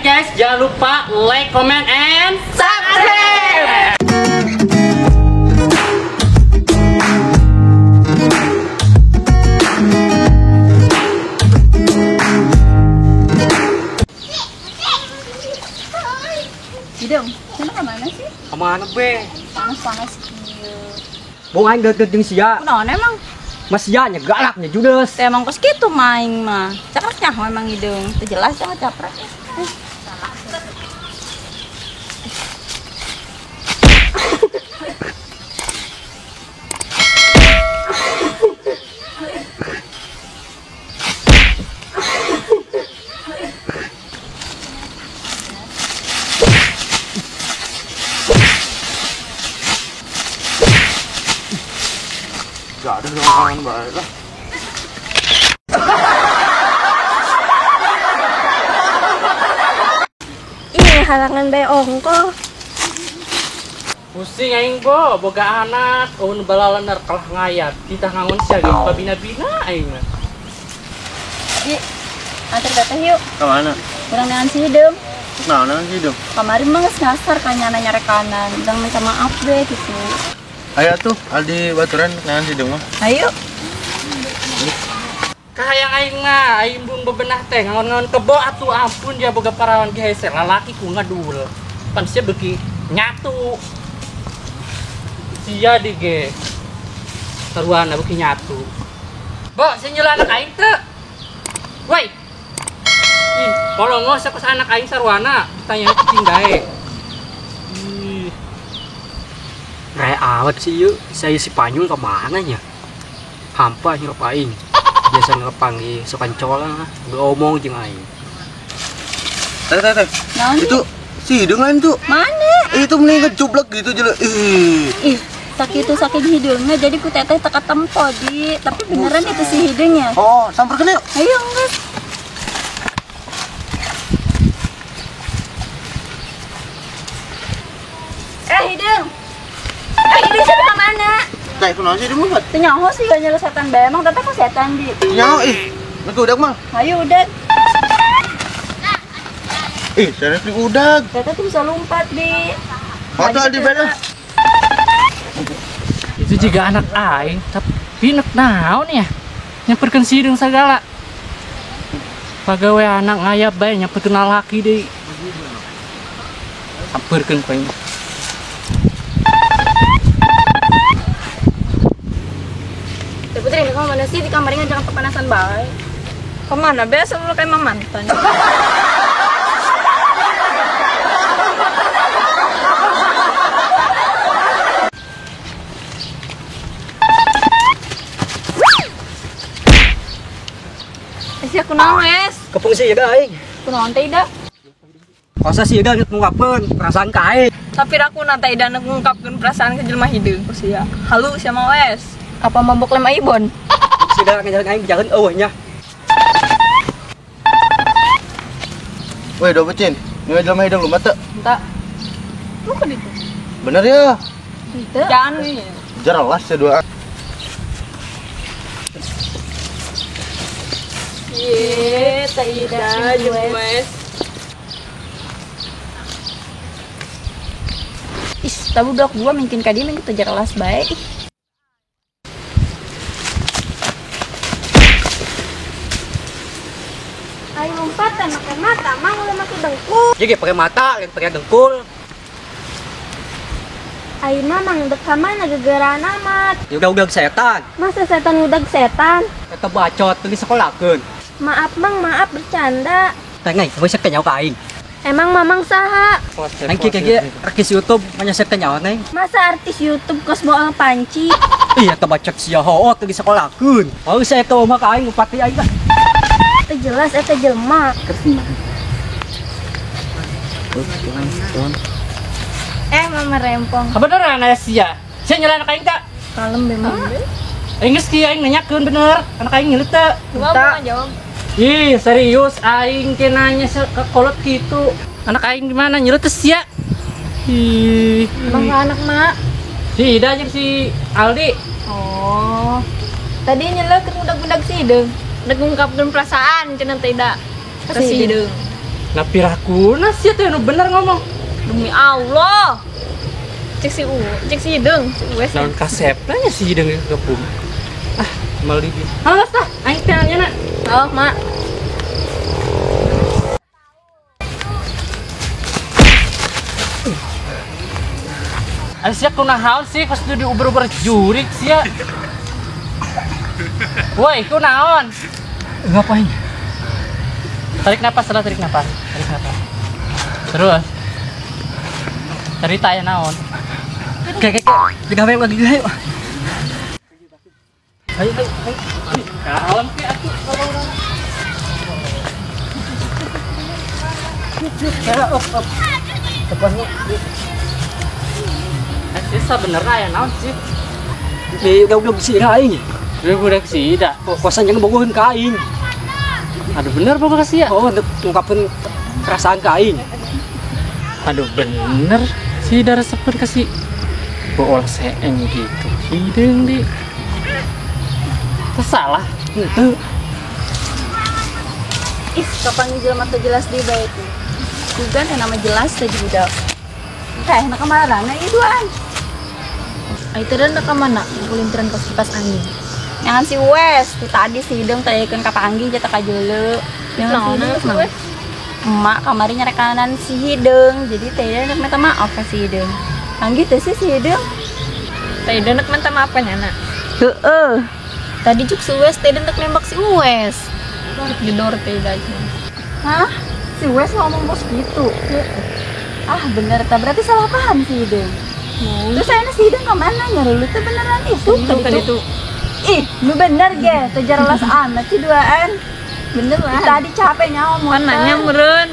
guys, jangan lupa like, comment, and subscribe. Hidung, sana kemana sih? Kemana be? Panas-panas kieu. Bung aing deukeut jeung sia. Kunaon emang? Mas sia nya galak nya judes. Teh emang kos kitu maing mah. Cakrak nyaho emang hidung. Teu jelas sama caprak. Gak ada kangen baik lah. Iya, halangan bae ongko. Pusing aing bo, boga anak, eueun balalener kalah ngayat. Ditah ngangon sia ge pabina-bina aing mah. Di, antar teteh yuk. Ka mana? Kurang dengan si hidung. Nah, naon si hidung? Kamari mah geus ngasar ka nyana nyarekanan, urang minta maaf deh gitu. Ayo tuh, Aldi baturan naon si hidung mah. Ayo. Kahayang aing mah, aing bung bebenah teh ngangon-ngangon kebo atuh ampun dia boga parawan ge hese lalaki ku ngadul. Pan sia beuki nyatu. Sia di ge. Taruana beuki nyatu. Bo, sia nyela anak aing teu. Woi. Ih, polongos sia anak aing sarwana, ditanya cicing gae. Ih. Raya awet sih yuk, saya si Panyul kemana nya? Hampa nyuruh aing. Biasa ngepanggil sokan colang lah, ngomong jeung aing. Teh teh teh. Itu si hidung lain tuh. Mana? Itu mending ngejublek gitu jelek. Ih. Ih, sakitu saking hidungnya jadi ku teteh teka tempo di. Tapi beneran itu si hidungnya. Oh, samperkeun yuk. Ayo geus. Hidung. Hidung siapa ke mana? Teh, kunaon sih hidung mah? Teu nyaho sih gak nyala setan bae. Emang teteh kok setan di? Nyaho ih. Nek udag mah. Ayo udag. Ih, serius di udag. Teteh tuh bisa lompat di. Oh, tuh Aldi beda. Itu juga anak aing, tapi nek naon ya? Nyamperkeun si hidung sagala. Pagawe anak ngayap bae nyamperkeun lalaki deui. Samperkeun ku aing. Putri, kamu mana sih di kamarnya jangan kepanasan bae. Kemana? Biasa lu kayak mantan. Sia kunaon es? Kepung sih ya aing. Kunaon teh ida? Masa sih ida ngungkapkeun perasaan ka aing. Tapi aku na teh ida ngungkapkeun perasaan ke jelema hideung ku sia. Halu sia mah wes. Apa mabok lem aibon? Sudah ngajarin aing jalan eueuh nya. Woi, do becin. Nyewa jelema hidung lu mata. Entah. Lu ke ditu. Bener ya? Henteu. Jangan nih. Jelas ya dua. Ye, teh ida jeung wes. Ih, tahu dok gua mungkin ka dia mungkin teu jelas bae. Ayo lompatan pakai mata, mang ulah make dengkul. Jadi pakai mata, pakai dengkul. Ayo mamang dek ka mana gegeran amat. Ya udah setan. Masa setan udah setan? Eta bacot teu disekolakeun. Maaf mang, maaf bercanda. Teh ngai, geus kenyawa ka aing. Emang mamang saha? Neng kieu ge artis YouTube manya kenyawa neng. Masa artis YouTube kos bohong panci? Ih, eta bacot sia hoo teu disekolakeun. Oh, saya teu mah ka aing ngupati aing lah. Teu jelas eta jelema. Mama rempong. Kebeneran aya sia. Sia nyela anak aing teh. Kalem be mah. Aing geus kieu aing nanyakeun bener. Anak aing ngilu teu? Gua jawab. Ih, serius aing ke nanya ke kolot kitu. Anak aing di mana nyilu teh sia? Ih. Emang anak mak? Si Ida jeung si Aldi. Oh. Tadi nyela keur ngudag-ngudag si Hidung. Dek ngungkapkeun perasaan cenah teh Ida. Ke si Hidung. Nah pirakuna sih teh nu bener ngomong. Demi Allah. Cek si U, cek si Hidung, si Uwes. Naon kasepna nya si Hidung kepung. Ah, meuli. Halas tah, aing teh nya na. Oh, Mak. Sia kunaon sih kos diuber-uber jurik sia. Woi, kunaon? Ngapain? Tarik napas lah, tarik napas. Tarik napas. Terus. Cerita ya naon. Kayak digawe lagi ayo. Ayo ayo ayo. Kalem ke atuh kalau urang. Kayak op op. Tepasnya. Sebenarnya ya naon sih? Di udah si Ida aing. Udah si Ida. Oh, kosan yang bogoheun ka aing. Aduh bener bogoh ka sia. Oh, untuk ngungkapkeun perasaan ka aing. Aduh bener si Ida resepeun ka si bool seeng gitu. Hideung di. Tersalah. Henteu. Ih, kapan jelema teu jelas deui bae teh. Kugan teh nama jelas teh budak. Teh, nak kemana ieu duaan? Ai teh nak kemana? Kulintiran kos kipas angin. Jangan si Wes, tu tadi si Hidung tayekeun ka panggih jatah ka jeuleu. Jangan si Hidung. Emak kamari nyarekanan si Hidung, jadi teh nak minta maaf ka si Hidung. Panggih teh si Hidung. Teh nak minta maaf ka nyana. Heeh. Tadi juk si Wes teh nak nembak si Wes. Jedor teh aja. Hah? Si Wes ngomong bos gitu. Ah bener, tak berarti salah paham si Hidung. Terus saya si Hidung kemana nyari lu tuh beneran itu kan itu. Ih, lu bener ge, tejarlas amat sih duaan. Bener lah. Tadi capek nyawa muter. Nanya meureun.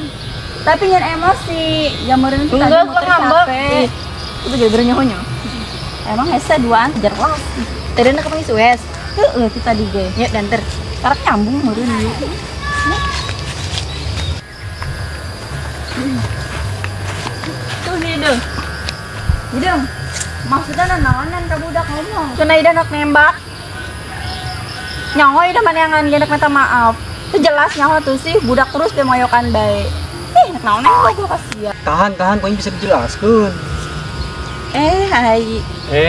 Tapi nyen emosi, ya meureun tadi muter capek. Itu jadi berenyohnya. Emang hese duaan tejarlas. Tadi nak kapan si Wes? Heeh, itu tadi ge. Ya danter. Tarak nyambung meureun ieu. Tuh si Hidung. Hidung, maksudnya naonan ka budak ngomong. Cenah Ida nak nembak. Nyaho Ida maneangan ge nak minta maaf. Itu jelas nyaho tuh sih budak terus dia moyokan bae. Ih, nak naonan gua kasihan. Tahan, tahan, pokoknya bisa dijelaskeun. Hai.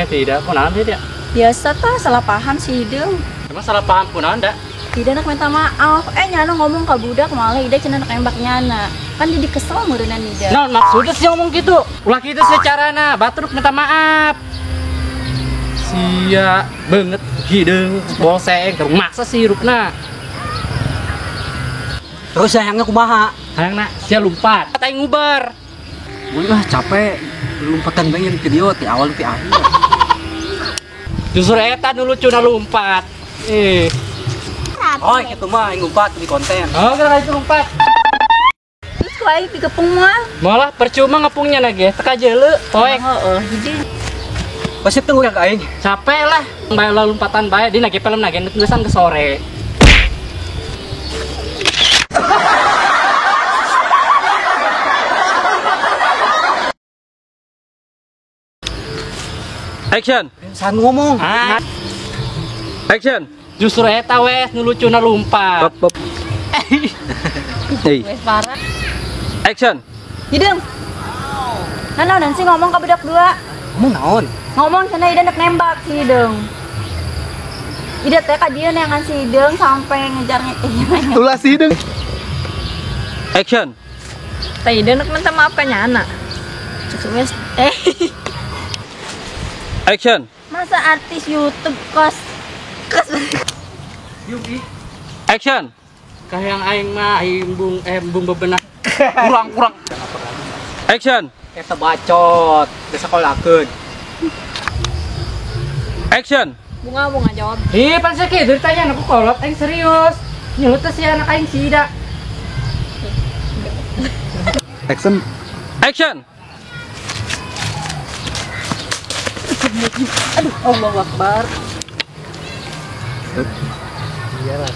Tidak, kunaon tidak? Biasa tah salah paham si Hidung. Emang salah paham kunaon da? Tidak nak minta maaf. Nyana ngomong ka budak malah Ida cenah nak nembak nyana. Kan jadi kesel meureunna Ida. Nah, maksudnya sih ngomong gitu. Ulah kitu secarana, batur minta maaf. Sia banget hideung boseng terus maksa sih hirupna. Terus sayangnya kumaha? Hayangna sia lompat. Kata aing ngubar. Ulah capek lompatan bae yang video ti awal ti akhir. Justru eta nu lucuna lompat. Oh, kitu mah aing lompat di konten. Oh, kira itu lompat. Terus ku aing dikepung mah. Malah percuma ngepungnya na ge, teka jeuleu poek. Heeh, hiji. Pasti tunggu yang aing. Capek lah, bae lompatan bae dina ge film na ge tulisan ke sore. Action. San ngomong. Ah. Action. Justru eta wes nu lucuna lompat. Pop, pop. Hey. Wes parah. Action. Hidung. Nah, naon sih ngomong ka budak dua? Ngomong naon? Ngomong cenah Ida nak nembak si Hidung. Ida teh ka dieu neangan si Hidung sampai ngejar Ulah si Hidung. Action. Teh Ida nak minta maaf ka nyana. Cuk Wes. Action. Masa artis YouTube kos kos. Action. Kahayang aing mah aing bung bebenah. Kurang-kurang. Action. Eta bacot, geus sakolakeun. Action. Bunga-bunga jawab. Ih, pan sakieu ditanya aku kolot aing serius. Nyelut teh si anak aing si Ida. Action. Action. Aduh, Allahu Akbar. Iyalah.